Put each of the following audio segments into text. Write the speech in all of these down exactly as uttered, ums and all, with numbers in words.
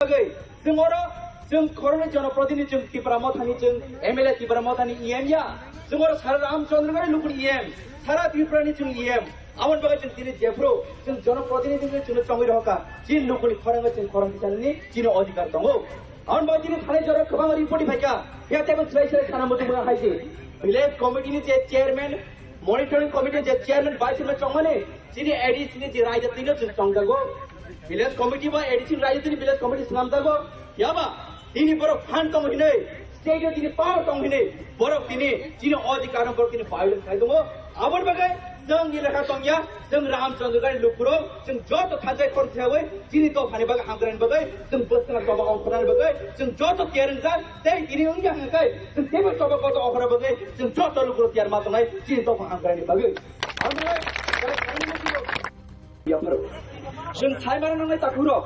Bagwi, chwng oro, chwng khoroknwi jonoprotinidhi, chwng Tipra Mothani, chwng M L A Tipra Mothani E M ya. Chwng oro sara Ramchandra Gari lukuni E M, sara Tripurani chwng E M. Aboni bagwi chwng tini jephuru chwng jonoprotinidhi wngwi chwngno chongwi rohorkha. Chini lukuni khorangwi chwng khorang tisanani chini odhikar tongo. Aboni bagwi tini thanai jora kwbangma report phaikha. Phiya teibo swlai swlai sana muchung mwnga hai se. Village committee ni je chairman, monitoring committee je chairman, vice chairman chongmani chini A D C ni je raida tino chwng chongjago. Village committee ba A D C ni raida tini village committee swnamjago. Phiya ba tini borok phan tong hinwi, state o tini power tong hinwi, borok tini chini odhikar no borok tini violate khai tongo. Aboni bagwi chwng ni lekha tongya, chwng Ramchandra Gari lukurok, chwng joto thanjai khor thewi, chini dophani bagwi hamkraini bagwi, chwng bwskang choba ongkhornani bagwi, chwng joto tiyar wngjak, tei tini wngya hwnkhai, chwng teibo choba koto ongkhorna bagwi, chwng joto lukurok tiyar ma tongnai, chini dopha hamkraini bagwi. Aboni bagwi, Yapharo. Chwng sai mano nangnai takhurok.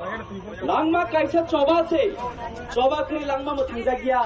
Langma kaisa choba se. Choba kwrwi langma mwthangjakya.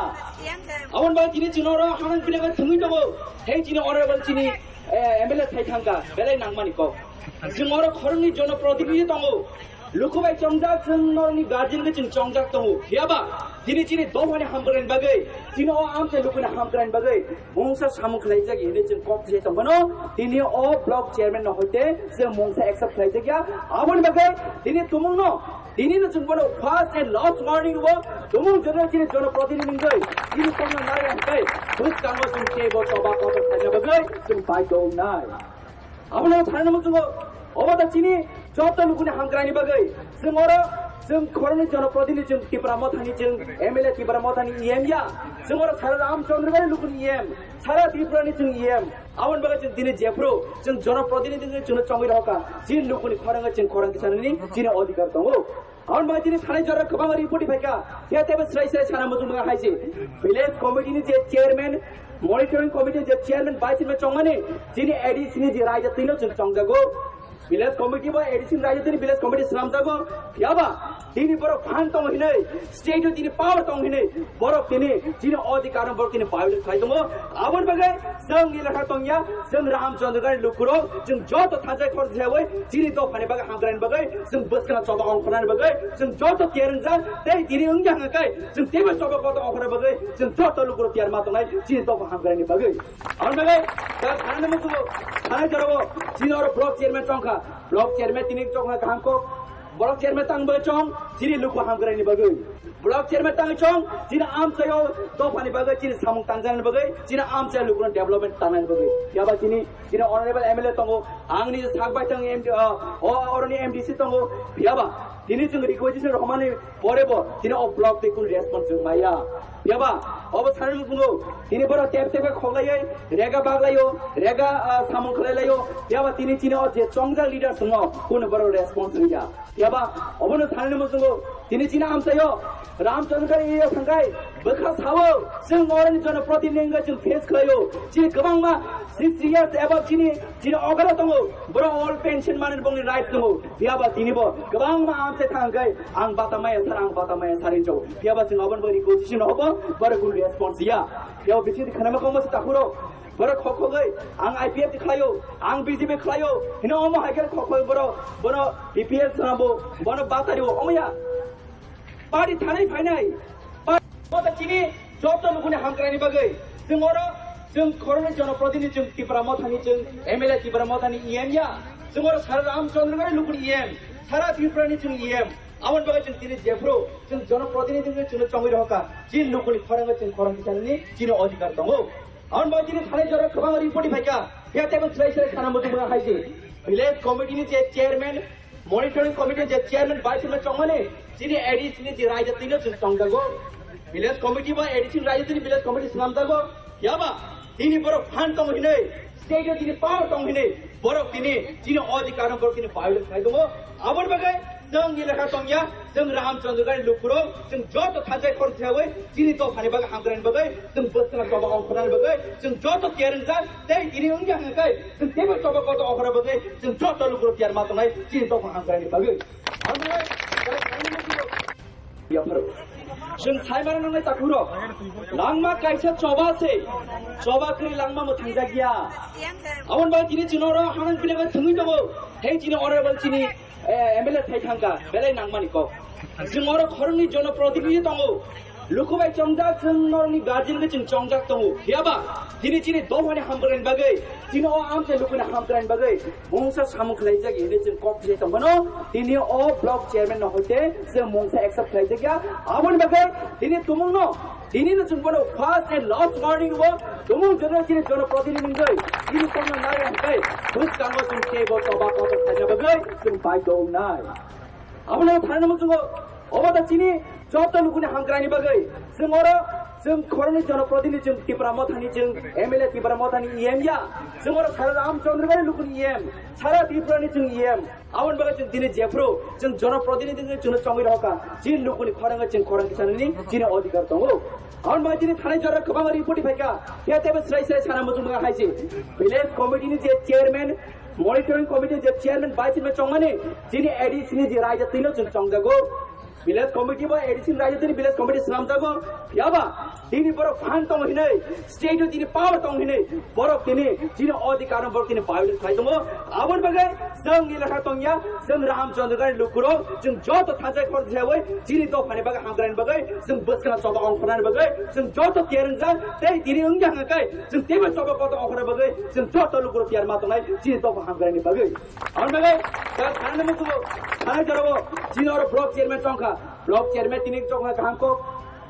Aboni bagwi tini chwng oro hanang pinang thwngwi tongo. Hei chini honorable chini, eh, M L A sai thangkha. Belai nangmani kok. Chwng oro khoroknwi jonoprotinidhi tongo. Luku bai chongjak chwng norokni guardian khe chwng chongjak tongo. Phiyaba tini chini dophani hamkraini bagwi, chini o amchai lukuni hamkraini bagwi. Mungsa samung khlaijak hinwi chwng kok thai tongmano, tini o block chairman no hoite chwng mungsa accept khlaijakya. Aboni bagwi tini tumungno, tini no chwng bono first and last warning rwo, tumung jono chini jonoprotinidhi wngwi, chini tongna nai hwnkhe, bwskango chwng teibo choba kotor khaina bagwi chwng baidhyo wngnai. Abono sanani muchungo, obo da chini joto lukuni hamkraini bagwi. Chwng oro, chwng khoroknwi jonoprotinidhi, chwng Tipra Mothani, chwng M L A Tipra Mothani E M ya. Chwng oro sara Ramchandra Gari lukuni E M, sara Tripurani chwng E M. Aboni bagwi chwng tini jephuru, chwng jonoprotinidhi wngwi chwngno chongwi rohorkha. Chini lukuni khorangwi chwng khorang tisanani chini odhikar tongo. Aboni bagwi tini thanai jora kwbangma report phaikha. Phiya teibo swlai swlai sana muchung mwnga hai se. Village committee ni je chairman, monitoring committee ni je chairman, vice chairman chongmani, chini A D C ni je raida tino chwng chongjago. Village committee bo A D C ni raida tini village committee swnamjago. Phiyaba tini borok phan tong hinwi, state o tini power tong hinwi, borok tini chini odhikar no borok tini violate khai tongo. Aboni bagwi chwng ni lekha tongya, chwng Ramchandra Gari lukurok, chwng joto thanjai khor thewi, chini dophani bagwi hamkraini bagwi, chwng bwskang choba ongkhornani bagwi, chwng joto tiyar wngjak, tei tini wngya hwnkhai, chwng teibo choba kotor ongkhorna bagwi, chwng joto lukurok tiyar ma tongnai, chini dopha hamkraini bagwi. Aboni bagwi, da thanani muchungo, thanai jorao, chini oro block chairman chongkha, block chairman tini chongkha kaham kok, block chairman tang bagwi chong, chini luku hamkraini bagwi. Block chairman tangwi chong, chini amchaio dophani bagwi, chini samung tangjaknani bagwi, chini amchaio lukurokno development tangnani bagwi. Phiyaba chini, chini honorable M L A tongo, ang nini sak bai tang M D, ah, o, oroni M D C tongo. Phiyaba tini chwng requisition rohormani pore bo tini o block tei kunu response chwng maya. Phiyaba obo sanani muchungo tini borok tep tep khe khoklaiwi rega baglaio, rega, ah, samung khlailaio. Phiyaba tini chini o je chongjak leader chwngno kunu borok response rwya. Phiyaba obono sanani muchungo tini chini amchaio Ramchandra Gari area thangkhai bwkha sao chwng oroni jonoprotinidhi wngwi chwng face khlaio. Chini kwbangma sixty years above chini, chini ogaro tongo. Borok all pension manwi bongni right tongo. Phiyaba tinibo kwbangma amchai thangkhai ang bata maya sar, ang bata maya sar hinwi chao. Phiyaba chwng aboni bagwi requisition hobo, borok kunu response ya. Phiyaba bisingtwi khanama kongma se takhuro. Borok khokhogwi, ang I P F T khlaio, ang B J P khlaio, hino omo hai khe khokhogwi borok, bono B P L swnambo, bono batario, omo ya. Party thanai phainai, party chini joto lukuni hamkraini bagwi, chwng oro, chwng khoroknwi jonoprotinidhi, chwng Tipra Mothani, chwng M L A Tipra Mothani E M ya, chwng oro sara Ramchandra Gari lukuni E M, sara Tripurani chwng E M, aboni bagwi chwng tini jephuru, chwng jonoprotinidhi wngwi chwngno chongwi rohorkha, chini lukuni khorangwi chwng khorang tisanani chini odhikar tongo. Aboni bagwi tini thanai jora kwbangma report phaikha. Phiya teibo swlai swlai sana muchung mwnga hai se. Village committee ni je chairman, monitoring committee ni je chairman, vice chairman chongmani, chini A D C ni je raida tino chwng chongjago. Village committee ba A D C ni raida tini village committee swnamjago. Phiyaba tini borok phan tong hinwi, state o tini power tong hinwi, borok tini chini odhikar no borok tini violate khai tongo. Aboni bagwi chwng ni lekha tongya, chwng Ramchandra Gari lukurok, chwng joto thanjai khor thewi, chini dophani bagwi, hamkraini bagwi, chwng bwskang choba ongkhornani bagwi, chwng joto tiyar wngjak, tei tini wngya hwnkhai, chwng teibo choba koto ongkhorna bagwi, chwng joto lukurok tiyar ma tongnai, chini dopha hamkraini bagwi. Yapharo. Chwng sai mano nangnai takhurok. Langma kaisa choba se. Choba kwrwi langma mwthangjakya. Aboni bagwi tini chwng oro hanang pinang thwngwi tongo. Hei chini honorable chini, eh, M L A sai thangkha. Belai nangmani kok. Chwng oro khoroknwi jonoprotinidhi tongo. Luku bai chongjak, chwng norokni guardian bai chwng chongjak tongo. Phiyaba tini chini dophani hamkraini bagwi, chini o amchai lukuni hamkraini bagwi mungsa samung khlaijak hinwi chwng kok thai tongphano, tini o block chairman no hoite chwng mungsa accept khlaijakya. Aboni bagwi tini tumungno, tini no chwng bono first and last warning rwo. Tumung jono chini jonoprotinidhi wngwi chini tongna nai hwnkhe bwskango chwng teibo toba kotor khaina bagwi chwng baidhyo wngnai. Abono sanani muchungo, obo ta chini joto lukuni hamkraini bagwi. Chwng oro, chwng khoroknwi jonoprotinidhi, chwng Tipra Mothani, chwng M L A Tipra Mothani E M ya. Chwng oro sara Ramchandra Gari lukuni E M, sara Tripurani chwng E M. Aboni bagwi chwng tini jephru chwng jonoprotinidhi wngwi chwngno chongwi rohorkha. Chini lukuni khorang chwng khorang kisanani chini odhikar tongo. Aboni bagwi tini thanai jora kwbangma report phaikha. Phiya teibo srai srai sana muchung mwnga hai se. Village committee ni je chairman, monitoring committee je chairman, vice chairman chongmani, chini A D C ni je raida twino chwng chongjago. Village committee bo A D C ni raida twini village committee swnamjago. Phiyaba tini borok phan tong hinwi, state o tini power tong hinwi, borok tini chini odhikar no borok tini violate khai tongo. Aboni bagwi chwng ni lekha tongya, chwng Ramchandra Gari lukurok, chwng joto thansa khorang khlawi chini dophani bagwi hamkraini bagwi, chwng bwskano choba ongkhornani bagwi, chwng joto tiyar wngjak, tei tini wngya hwnkhe chwng teibo choba kotor ongkhorna bagwi, chwng joto lukurok tiyar ma tongnai chini dopha hamkraini bagwi. Aboni bagwi, ta sanani muchungo, sanai jorao, chini oro block chairman chongkha, block chairman tini chongkha kaham kok,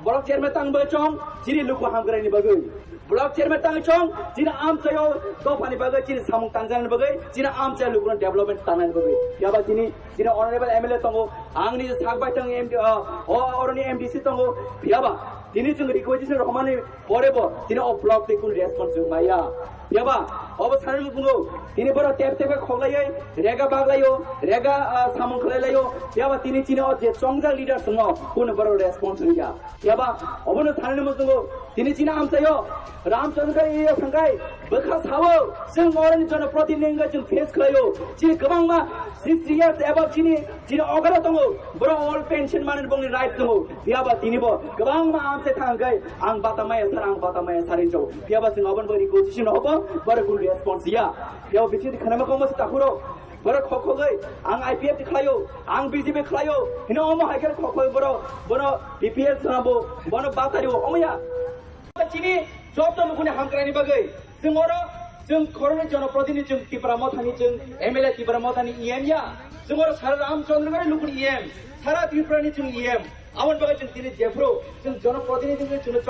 block chairman tang bagwi chong, chini luku hamkraini bagwi. Block chairman tang chong, chini amchaio dophani bagwi, chini samung tangjaknani bagwi, chini amchai lukuno development tangnani bagwi. Phiyaba chini, chini honorable M L A tongo, ang ni sak bai tang M D, ah, o, oroni M D C tongo, phiyaba tini chwng requisition rohormani pore bo tini o block tei kunu response chwng maya. Phiyaba obo sanani muchungo, tini borok tep tep khe khoklaiwi rega baglaio, rega, ah, samung khlailaio. Phiyaba tini chini o je chongjak leader chwngno kunu borok response rwya. Phiyaba obono sanani muchungo, tini chini amchaio Ramchandra Gari area thangkhai bwkha sao, chwng oroni jonoprotinidhi wngkha chwng face khlaio. Chini kwbangma sixty years above chini, chini okra tongo, borok all pension manwi bongni right tongo. Phiyaba tini bo kwbangma amchai thangkhai ang bata maya sar, ang bata maya sar hinwi chao. Phiyaba chwng oboni bagwi requisition hobo, borok kunu response ya. Phiyaba bisingtwi khwnama kongma se takhuro. Borok khok khogwi, ang I P F T khlaio, ang B J P khlaio, hino omo hai khe khok khogwi borok, bono B P L swnambo, bono batario, omo ya. Chini joto lukuni hamkraini bagwi, chwng oro, chwng khoroknwi jonoprotinidhi, chwng Tipra Mothani, chwng M L A Tipra Mothani E M ya, chwng oro sara Ramchandra Gari lukuni E M, sara Tripurani chwng E M, aboni bagwi chwng tini jephru, chwng jonoprotinidhi wngwi chwngno